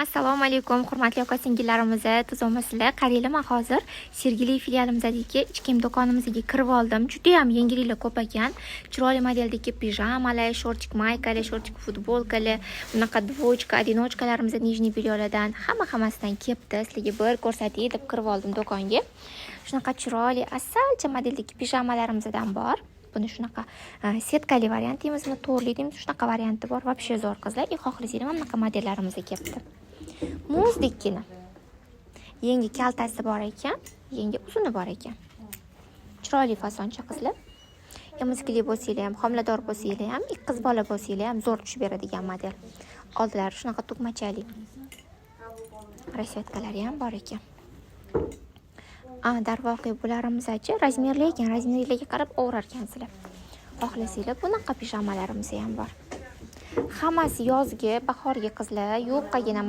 Assalomu alaykum, hurmatli opa singillarimiz, tuzukmisizlar? Qaranglar, man hozir Sergeli filialimizdagi ich kiyim do'konimizga kirib oldim. Judayam yangiliklar ko'p ekan. Chiroyli modeldagi pijamalar, шортик maykalar, шортик futbolkalar, bunaqa двоечка, одиночка larimiz нижний бельё lardan hamma hammasidan kelibdi. Sizlarga bir ko'rsatay deb kirib oldim do'konga. Shunaqa chiroyli asalcha modeldagi pijamalarimizdan bor. Buni shunaqa setkali variant deymizmi, to'rli deymiz, shunaqa varianti bor. Вообще zo'r, qizlar. И xohlasanglar, mana bunaqa modellarimiz kelibdi. Muzdekkina. Yengi kaltasi bor ekan, yengi uzuni bor ekan. Chiroyli fasoncha, qizlar. Emizikli bo'lsanglar ham, homilador bo'lsanglar ham, qiz bola bo'lsanglar ham zo'r tushib beradigan model. Oldilari shunaqa tugmachali. Расцветка lari ham bor ekan. A, darvoqe, bularimiz-chi размер li ekan, размер lariga qarab olar ekansizlar. Xohlasanglar, bunaqa pijamalarimiz ham bor. Hammasi yozgi, bahorgi, qizlar, yupqagina.